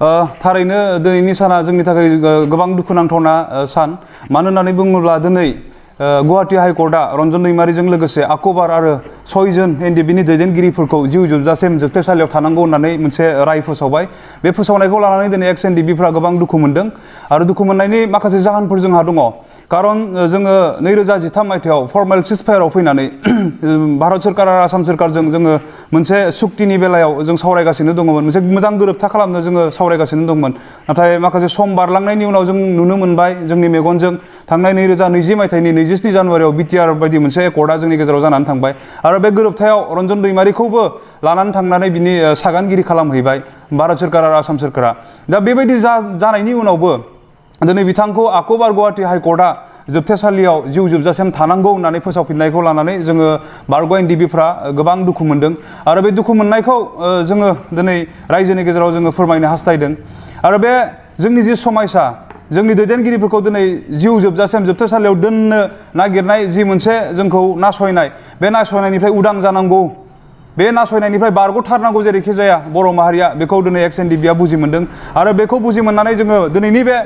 थारैनो दिनैनि साना जोंनि थाखाय गोबां दुखुनांथावना सान मानो होननानै बुङोब्ला दिनै गुवाहाटी हाइकर्टआ रन्जन दैमारिजों लोगोसे आक'बार आरो 6 जन एनडिबिनि दैदेनगिरिफोरखौ जिउ जोबजासिम जोबथेसालियाव थानांगौ होननानै मोनसे राय फोसावबाय। बे फोसावनायखौ लानानै दिनै एक्स एनडिबिफ्रा गोबां दुखु मोनदों आरो दुखु मोननायनि माखासे जाहोनफोर जोंहा दङ। खारन जोङो 2013 मायथाइयाव फर्मेल सिजफायाराव फैनानै भारत सरकार आरो आसाम सरकारजों जोङो मोनसे सुक्तिनि बेलायाव जों सावरायगासिनो दङमोन, मोनसे मोजां गोरोबथा खालामनो जोङो सावरायगासिनो दंमोन। नाथाय माखासे सम बारलांनायनि उनाव जों नुनो मोनबाय जोंनि मेगनजों थांनाय 2020 मायथाइनि 27 जानुवारियाव बिटिआर बायदि मोनसे एकर्डआ जोंनि गेजेराव जानानै थांबाय आरो बे गोरोबथायाव रन्जन दैमारिखौबो लानानै थांनानै बिनि सागानगिरि खालामहैबाय भारत सरकार आरो आसाम सरकारा। दा बेबायदि जानायनि उनावबो दिनै बिथांखौ आक'बार गुवाहाटी हाइकर्टआ जोबथेसालियाव जिउ जोबजासिम थानांगौ होननानै फोसावफिननायखौ लानानै जोङो बारग' एनडिबिफ्रा गोबां दुखु मोनदों आरो बे दुखु मोननायखौ जोङो दिनै रायजोनि गेजेराव जोङो फोरमायनो हास्थायदों। आरो बे जोंनि जि समायसा जोंनि दैदेनगिरिफोरखौ दिनै जिउ जोबजासिम जोबथेसालियाव दोननो नागिरनाय जि मोनसे जोंखौ नासयनाय, बे नासयनायनिफ्राय उदां जानांगौ, बे नासयनायनिफ्राय बारग'थारनांगौ जेरैखि जाया बर' माहारिया बेखौ दिनै एक्स एनडिबिआ बुजि मोनदों आरो बेखौ बुजि मोननानै जोङो दिनैनि बे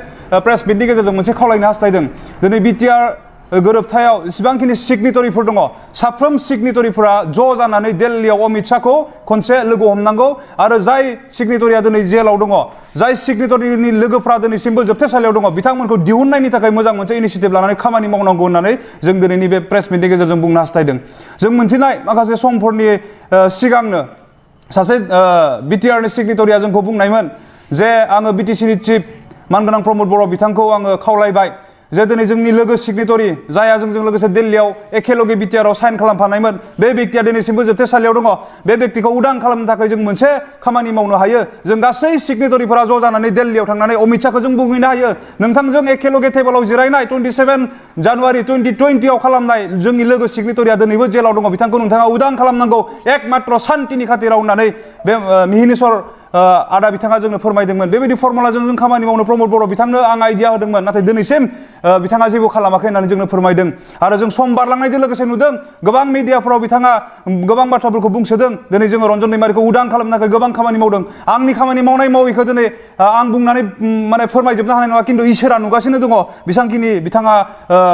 प्रेस मिटनि गेजेरजों मोनसे खावलायनो हास्थायदों। दिनै बिटिआर गोरोबथायाव जेसेबांखिनि सिगनेटरिफोर दङ साफ्रोम सिगनेटरिफोरा ज' जानानै दिल्लीयाव अमित शाहखौ खनसे लोगो हमनांगौ आरो जाय सिगनेटरिया दिनै जेलाव दङ, जाय सिगनेटरिनि लोगोफ्रा दिनैसिमबो जोबथेसालियाव दङ बिथांमोनखौ दिहुननायनि थाखाय मोजां मोनसे इनिसियेटिभ लानानै खामानि मावनांगौ होननानै जों दिनैनि बे प्रेस मिटनि गेजेरजों बुंनो हास्थायदों। जों मोनथिनाय माखासे समफोरनि सिगांनो सासे बिटिआरनि सिगनेटरिया जोंखौ बुंनायमोन जे आङो बिटिसिनि चिफ मानगोनां प्रमद बर' बिथांखौ आङो खावलायबाय जे दिनै जोंनि लोगो सिगनेटरि जायहा जोंजों लोगोसे दिल्लीयाव एखेलगे बिटिआरआव साइन खालामफानायमोन बे बेक्तिया दिनैसिमबो जोबथेसालियाव दङ। बे बेक्तिखौ उदां खालामनो थाखाय जों मोनसे खामानि मावनो हायो। जों गासै सिगनेटरिफोरा ज' जानानै दिल्लीयाव थांनानै अमित शाहखौ जों बुंहैनो हायो नोंथांजों एखेलगे टेबोलाव जिरायनाय 27 जानुवारि 2020आव खालामनाय जोंनि लोगो सिगनेटरिया दिनैबो जेलाव दङ, बिथांखौ नोंथाङा उदां खालामनांगौ एकमात्र सान्तिनि खाथिराव होननानै बे मिहिनेश्वर आदा बिथाङा जोंनो फोरमायदोंमोन। बेबायदि फर्मुलाजों जों खामानि मावनो प्रमद बर' बिथांनो आं आइडिया होदोंमोन, नाथाय दिनैसिम बिथाङा जेबो खालामाखै होननानै जोंनो फोरमायदों। आरो जों सम बारलांनायजों लोगोसे नुदों गोबां मिडियाफोराव बिथाङा गोबां बाथ्राफोरखौ बुंसोदों। दिनै जोङो रन्जन दैमारिखौ उदां खालामनो थाखाय गोबां खामानि मावदों। आंनि खामानि मावनाय मावैखौ दिनै आं बुंनानै माने फोरमायजोबनो हानाय नङा, खिन्थु इसोरा नुगासिनो दङ बेसांखिनि बिथाङा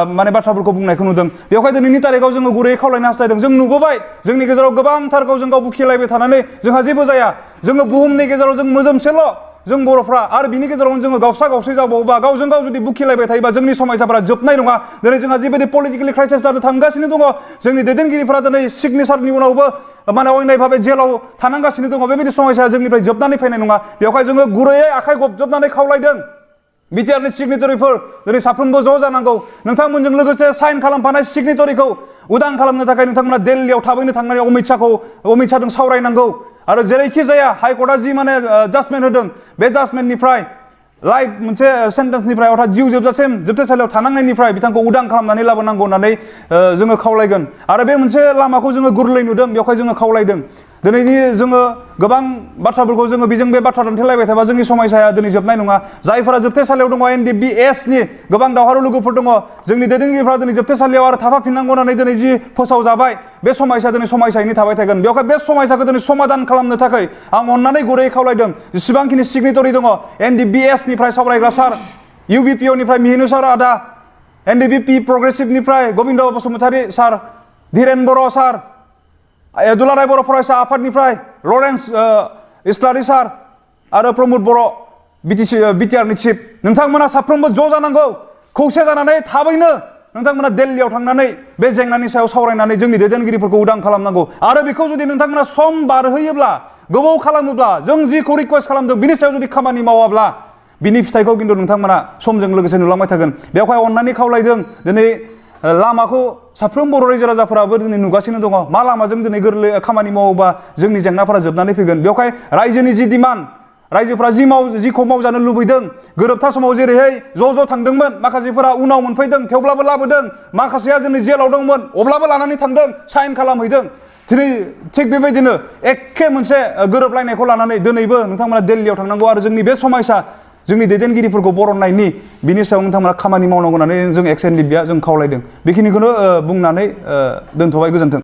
माने बाथ्राफोरखौ बुंनायखौ नुदों। बेवहाय दिनैनि तारिखाव जोङो गुरैयै खावलायनो हास्थायदों। जों नुबोबाय जोंनि गेजेराव गोबांथार गावजों गाव बुखिलायबाय थानानै जोंहा जेबो जाया। जोङो बुहुमनि गेजेराव जों मोजोमसेल' जों बर'फ्रा आरो बिनि गेजेरावनो जोङो गावस्रा गावस्रि जाबावोबा गावजों गाव जुदि बुखिलायबाय थायोबा जोंनि समायसाफोरा जोबनाय नङा। दिनै जोंहा जिबायदि पलिटिकेलि क्राइसिस जानो थांगासिनो दङ, जोंनि दैदेनगिरिफोरा दिनै सिगनेसारनि उनावबो माने अयनाय भाबै जेलाव थानांगासिनो दङ, बेबायदि समयसाया जोंनिफ्राय जोबनानै फैनाय नङा। बेवहाय जोङो गुरैयै आखाइ खबजबनानै खावलायदों बिटिआरनि सिगनेटरिफोर दिनै साफ्रोमबो ज' जानांगौ। नोंथांमोनजों लोगोसे साइन खालामफानाय सिगनेटरिखौ उदां खालामनो थाखाय नोंथांमोना दिल्लीयाव थाबैनो थांनानै अमित शाहजों सावरायनांगौ आरो जेरैखि जाया हाइकर्टआ जि माने जाजमेन्ट होदों बे जाजमेन्टनिफ्राय लाइफ मोनसे सेन्टेन्सनिफ्राय अर्थात जिउ जोबजासिम जोबथेसालियाव थानांनायनिफ्राय बिथांखौ उदां खालामनानै लाबोनांगौ होननानै जोङो खावलायगोन। आरो बे मोनसे लामाखौ जोङो गोरलै नुदों, बेवहाय जोङो खावलायदों। दिनैनि जोङो गोबां बाथ्राफोरखौ जोङो बेजों बे बाथ्रा दान्थेलायबाय थाबा जोंनि समयसाया दिनै जोबनाय नङा। जायफोरा जोबथेसालियाव दङ एनडिबिएसनि गोबां दावहारु लोगोफोर दङ, जोंनि दैदेनगिरिफ्रा दिनै जोबथेसालियाव आरो थाफाफिननांगौ होननानै दिनै जि फोसावजाबाय बे समयसाया दिनै समयसायैनो थाबाय थागोन। बेवहाय बे समयसाखौ दिनै समाधान खालामनो थाखाय आं अननानै गुरैयै खावलायदों जेसेबांखिनि सिगनेटरि दङ एनडिबिएसनिफ्राय सावरायग्रा सार, इउबिपिअनिफ्राय मिहिनेश्वर आदा, एनडिबिपि प्रग्रेसिभनिफ्राय गबिन्द बसुमतारी सार, धीरेन बर' सार, दुलाराय बर' फरायसा आफादनिफ्राय लरेन्स इस्लारि सार आरो प्रमद बर' बिटिआरनि चिफ, नोंथांमोना साफ्रोमबो ज' जानांगौ। खौसे जानानै थाबैनो नोंथांमोना दिल्लीयाव थांनानै बे जेंनानि सायाव सावरायनानै जोंनि दैदेनगिरिफोरखौ उदां खालामनांगौ। आरो बेखौ जुदि नोंथांमोना सम बारहोयोब्ला गोबाव खालामोब्ला जों जिखौ रिकुवेस्ट खालामदों बिनि सायाव जुदि खामानि मावाब्ला बिनि फिथाइखौ खिन्थु नोंथांमोना समजों लोगोसे नुलांबाय थागोन। बेवहाय अननानै खावलायदों दिनै लामाखौ साफ्रोम बर' रायजो राजाफोराबो दिनै नुगासिनो दङ मा लामाजों दिनै गोरलै खामानि मावोबा जोंनि जेंनाफोरा जोबनानै फैगोन। बेवहाय रायजोनि जि डिमान्ड, रायजोफ्रा जिखौ मावजानो लुबैदों, गोरोबथा समाव जेरैहाय ज' ज' थांदोंमोन, माखासेफोरा उनाव मोनफैदों थेवब्लाबो लाबोदों, माखासेया दिनै जेलाव दंमोन अब्लाबो लानानै थांदों, साइन खालामहैदों। दिनै थिग बेबायदिनो एखे मोनसे गोरोबलायनायखौ लानानै दिनैबो नोंथांमोना दिल्लीयाव थांनांगौ आरो जोंनि बे समयसा जोंनि दैदेनगिरिफोरखौ बरननायनि बिनि सायाव नोंथांमोना खामानि मावनांगौ होननानै जों एक्स एनडिबिआ जों खावलायदों। बेखिनिखौनो बुंनानै दोनथ'बाय, गोजोन्थों।